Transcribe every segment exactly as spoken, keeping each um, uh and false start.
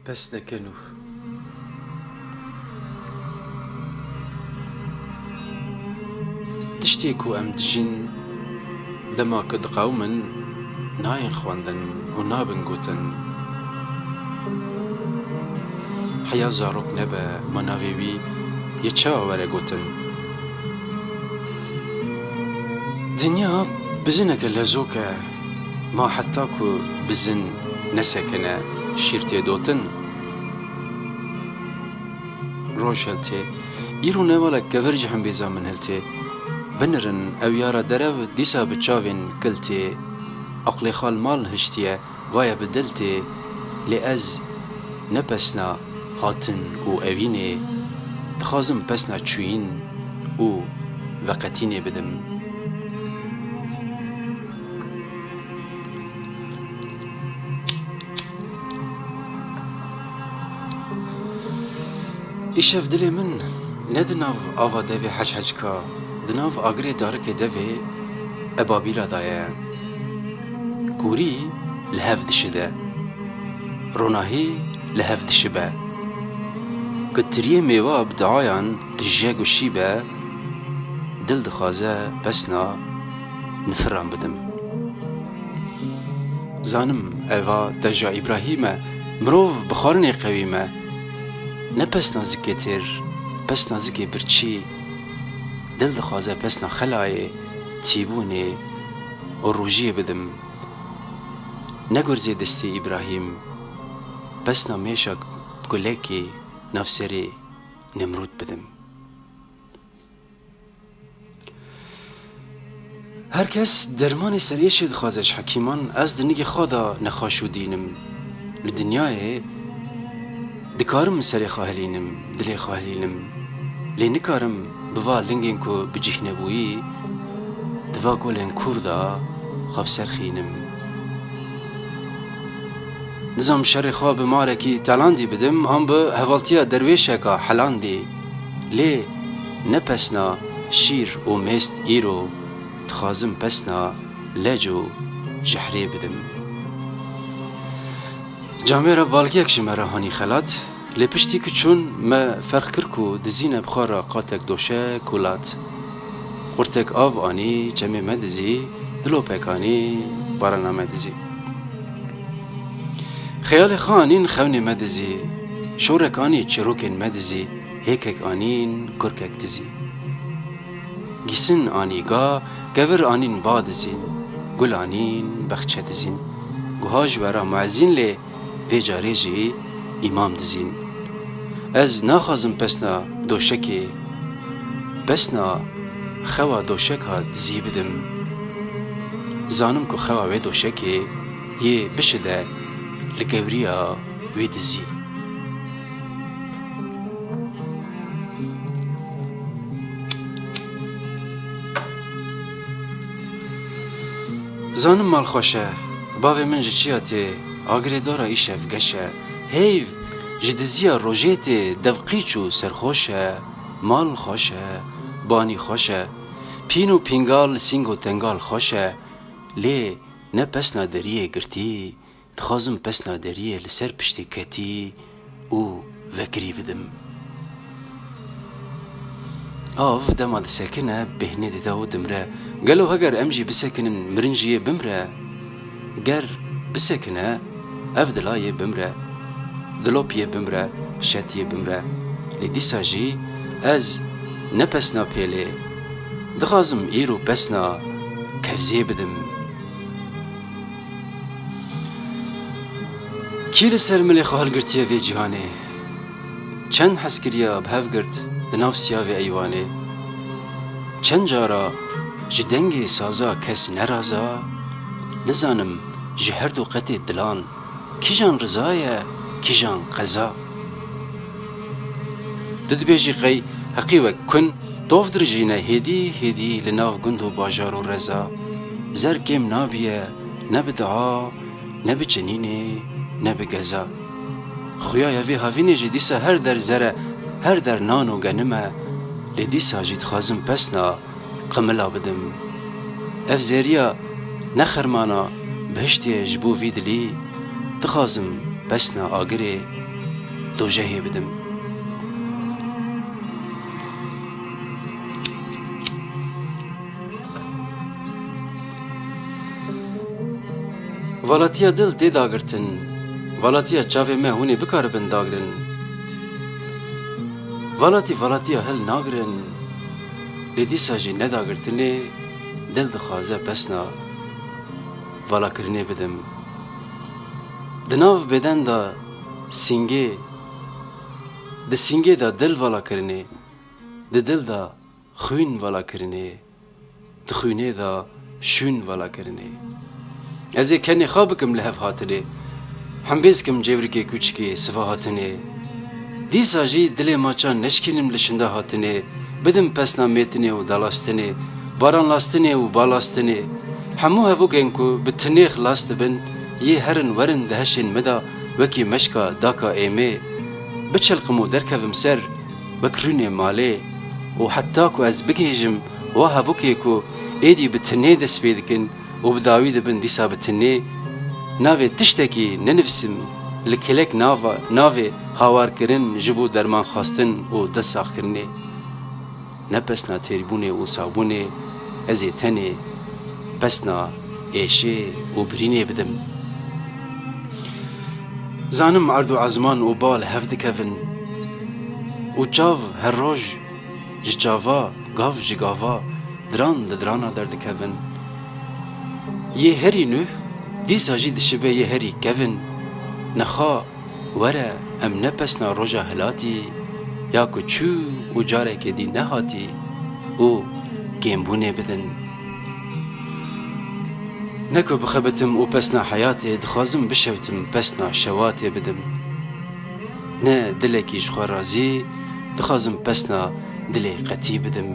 Pesneke nû. Tiştê ku em dijîn, dema ku diqewimin, nayên xwendin û nabin gotin. Heya zarok nebe, ma navê wî yê çawa were gotin? Dinya bizineke lezok e, ma heta ku bizin nesekine, şîr tê dotin. Roj hiltê, îro newalek kevir ji hembêza min hiltê. Binirin ew yara derev dîsa bi çavên kiltê. Aqlê xal mal hiştiye, vaye bi dil tê. Lê ez ne pesna hatin û evînê, dixwazim pesna çûyîn û veqetînê bidim. Îşev dilê min ne di nav ava devê Hececika, di nav agirê darikê devê Ebabîla de ye. Kûrî li hev dişide, ronahî li hev dişibe. Ku tiriyê mêwa bi duayan tije guşî be, dil dixwaze pesna nifiran bidim. Zanim eva deja Îbrahîm e, mirov bi xwarinê qewîm e. Ne pesna zikê têr, pesna zikê birçî. Dil dixwaze pesna xelayê, tîbûnê û rojiyê bidim. Ne gurzê destê Îbrahîm, pesna mêşa gulekê nav serê Nemrûd bidim. Her kes dermanê serêşê dixwaze ji hekîman, ez di nigê xwe de nexweş û dîn im. Li dinyayê dikarim serê xwe hilînim, dilê xwe hilînim. Lê nikarim bi va lingên ku bi cih nebûyî, di va golên kûr de xwe bi ser xînim. Nizam şerê xwe bi marekî telandî bidim, an bi hevaltiya derwêşeka helandî. Lê ne pesna şîr û mêst îro, dixwazim pesna lec û jehrê bidim. Camêra balgiyek ji me re hanî xelat, lê piştî ku çûn me ferq kir ku dizî ne bi xwe re qatek doşek û lat. Qurtek av anî çemê me dizî, dilopek anî barana me dizî. Xeyalê xwe anîn xewnê me dizî, şorek anî çîrokên me dizî, hêkek anîn kurkek dizî. Gîsin anî ga, kevir anîn ba dizîn, gul anîn bexçe dizîn. Guha ji we re muezîn lê vê carê jî îmam dizîn. Ez naxwazim pesna doşekê, pesna xewa doşeka dizî bidim. Zanim ku xewa wê doşekê yê bişide li gewriya wê dizî. Zanim mal xweş e, bavê min ji çiya tê, agirê dora îşev geş e. Heyv, ji diziya rojê tê, dev qîç û serxweş e. Mal xweş e, banî xweş e. Pîn û pîngal, sîng û tengal xweş e. Lê ne pesna deriyê girtî, dixwazim pesna deriyê li ser piştê ketî û vekirî bidim. Av dema disekine, bêhnê dide û dimre. Gelo heger em jî bisekinin, mirin jî yê bimre? Ger bisekine, ev dila yê bimre, dilop yê bimre, şet yê bimre. Lê dîsa jî ez ne pesna pêlê, dixwazim îro pesna kevzê bidim. Kî li ser milê xwe hilgirtiye vê cîhanê? Çend hezkiriya bi hev girt di nav siyavê eywanê? Çend cara ji dengê saza kes neraza? Nizanim ji her du qetê dilan kîjan riza ye, kîjan qeza? Tu dibêjî qey heqî wek kun tov dirijîne hêdî hêdî li nav gund û bajar û reza. Zer kêm nabiye ne bi dua, ne bi çinînê, ne bi geza. Xuya ya vê havînê jî dîsa her der zer e, her der nan û genim e, lê dîsa jî dixwazim pesna qimila bidim. Ev zêriya ne xermana bihiştê ye ji bo vî dilî, dixwazim pesna agirê dojehê bidim. Valatiya dil tê dagirtin, valatiya çavê me hûnê bikaribin dagrin. Valatî valatiya hil nagirin, lê dîsa jî nedagirtinê dil dixwaze pesna valakirinê bidim. Di nav bêden de sîngê, di sîngê de dil valakirinê, di dil de xwîn valakirinê, di xwînê de şûn valakirinê. Ez ê kenê xwe bikim li hev hatinê, hembêz kim cêvrikê kûçikê siva hatinê. Dîsa jî dilê maçan neşkînim li şinda hatinê, bidim pesna mêtinê û dalastinê, baranlastinê û balastinê. Hemû hevokên ku bi tinê xilas dibin, yê herin werin di heşên min de wekî meşka daka êmê. Biçelqim û derkevim ser wek rûnê malê û heta ku ez bigihêjim wa hevokê ku êdî bi tinê dest pê dikin û bi dawî dibin dîsa bi tinê, navê tiştekî nenivîsim li kêlek nava, navê hawarkirin ji bo derman xwestin û dilsaxkirinê. Ne pesna têrbûnê û sabûnê, ez ê tenê pesna êşê û birînê bidim. Zanim erd û ezman û ba li hev dikevin û çav her roj ji çava, gav ji gava, diran li dirana derdikevin. Yê herî nûh dîsa jî dişibe yê herî kevin. Nexa were em ne pesna roja hilatî ya ku çû û carekê dî nehatî û kêmbûnê bidin. Ne ku bixebitim û pesna heyatê, dixwazim bişewtim pesna şewatê bidim. Ne dilekî ji xwe razî, dixwazim pesna dilê qetî bidim.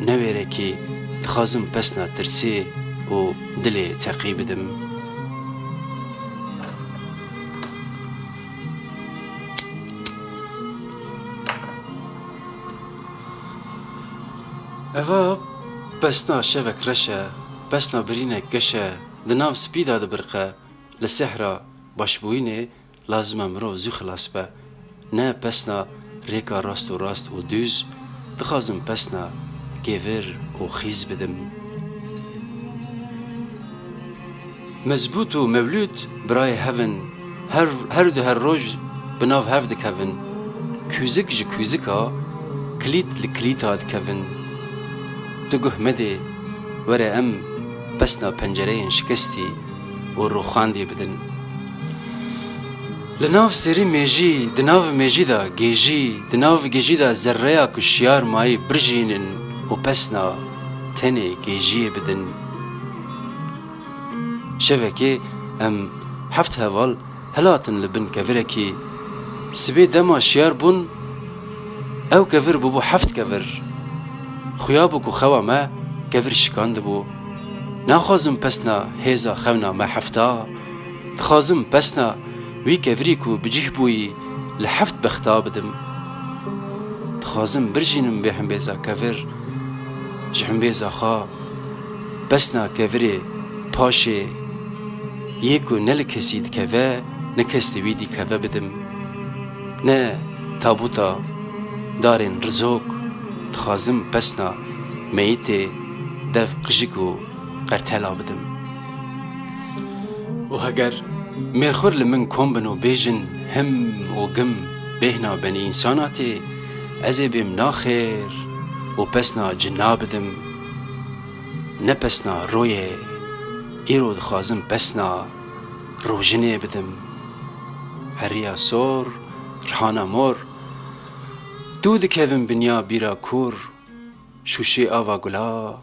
Ne wêrekî, dixwazim pesna tirsê û dilê teqî bidim. Eva pesna şevek reş e, pesna birînek geş e, di nav spî de dibirqe, li sehra başbûyînê lazim e mirov zû xilas be. Ne pesna rêka rast û rast û dûz, dixwazim pesna kêvir û xîz bidim. Mezbût û Mewlûd birayê hev in, her, her du her roj bi nav hev dikevin. Kûzik ji kûzika, kilît li kilîta dikevin. Tu guh medê, were em pesna pencereyên şikestî û rûxandî bidin. Li nav serî mêjî, di nav mêjî de gêjî, di nav gêjî de zerreya ku şiyar mayî birjînin û pesna tenê gêjiyê bidin. Şevekê em heft heval hilatin li bin kevirekî. Sibê dema şiyar bûn, ew kevir bûbû heft kevir. Xuya bû ku xewa me kevir şikandibû. Naxwazim pesna hêza xewna me hefta. Dixwazim pesna wî kevirî ku bi cih bûyî li heft bexta bidim. Dixwazim birjînim vê hembêza kevir ji hembêza xwe. Pesna kevirê paşê yê ku ne li kesî dikeve, ne kes li wî dikeve bidim. Ne tabûta darên rizok, dixwazim pesna meyitê dev qijik û qertela bidim. Û heger mêrxur li min kom bin û bêjin him û gim bêhna benî însana tê, ez ê bêm naxêr û pesna cina bidim. Ne pesna royê, îro dixwazim pesna rojinê bidim. Heriya sor, rihana mor, dû dikevim binya bîra kûr, şûşê ava gula,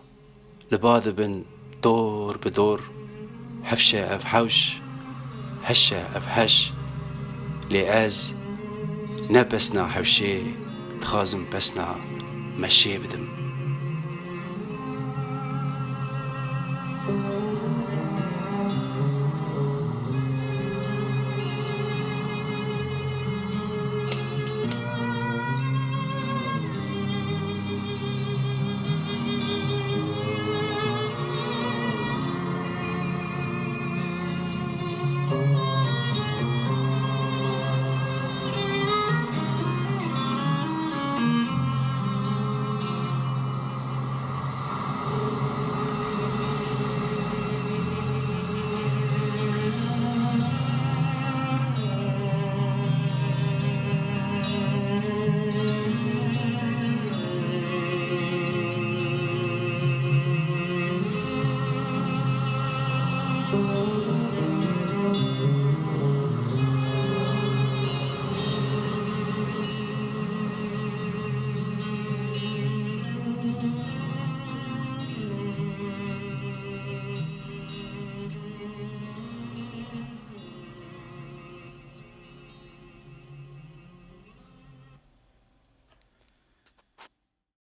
li ba dibin dor bi dor, hevşe ev hewş, heşe ev heş, lê ez ne pesna hewşê, dixwazim pesna meşê bidim.